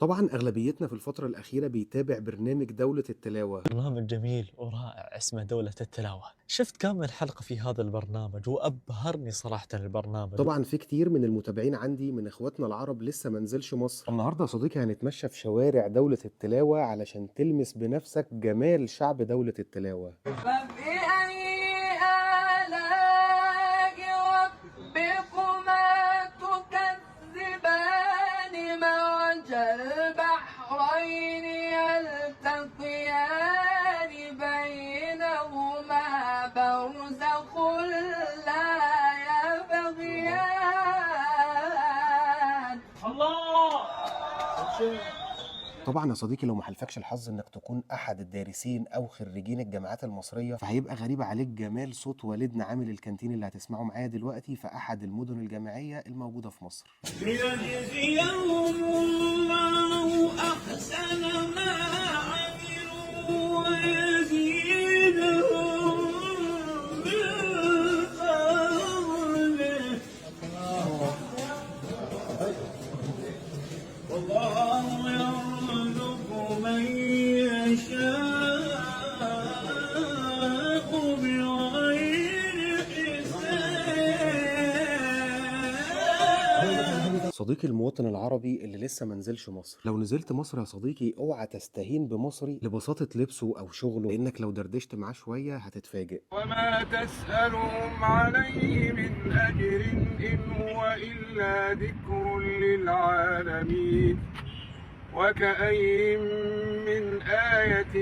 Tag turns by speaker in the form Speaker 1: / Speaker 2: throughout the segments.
Speaker 1: طبعا أغلبيتنا في الفترة الأخيرة بيتابع برنامج دولة التلاوة.
Speaker 2: برنامج جميل ورائع اسمه دولة التلاوة. شفت كم من حلقة في هذا البرنامج وأبهرني صراحة البرنامج.
Speaker 1: طبعا في كتير من المتابعين عندي من اخواتنا العرب لسه ما نزلش مصر. النهارده يا صديقي هنتمشى في شوارع دولة التلاوة علشان تلمس بنفسك جمال شعب دولة التلاوة.
Speaker 3: فبأي آلاء ربكما تكذبان؟ مرج البحرين يلتقيان بينهما برزخ لا يبغيان.
Speaker 1: طبعا يا صديقي لو ما حالفكش الحظ انك تكون احد الدارسين او خريجين الجامعات المصرية، فهيبقى غريب عليك جمال صوت والدنا عامل الكانتين اللي هتسمعه معايا دلوقتي في احد المدن الجامعية الموجودة في مصر.
Speaker 4: ليجزيهم الله أحسن ما عملوا ويزيدهم من فضله، والله يرزق من يشاء بغير حساب.
Speaker 1: صديقي المواطن العربي اللي لسه ما نزلش مصر، لو نزلت مصر يا صديقي اوعى تستهين بمصري لبساطة لبسه او شغله، لانك لو دردشت معاه شوية هتتفاجئ.
Speaker 4: وما تسألهم عليه من أجر إن هو إلا ذكر للعالمين. وكأي من آية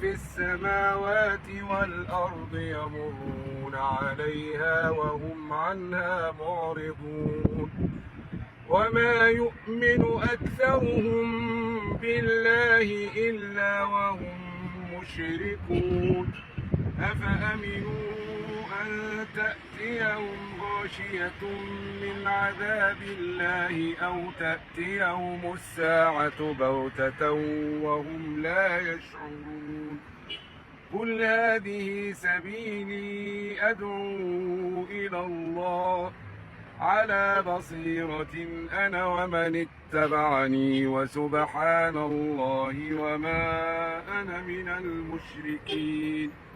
Speaker 4: في السماوات والأرض يمرون عليها وهم عنها معرضون. وما يؤمن أكثرهم بالله إلا وهم مشركون. أفأمنوا أن تأتيهم غاشية من عذاب الله أو تأتيهم الساعة بغتة وهم لا يشعرون. قل هذه سبيلي أدعو إلى الله على بصيرة أنا ومن اتبعني، وسبحان الله وما أنا من المشركين.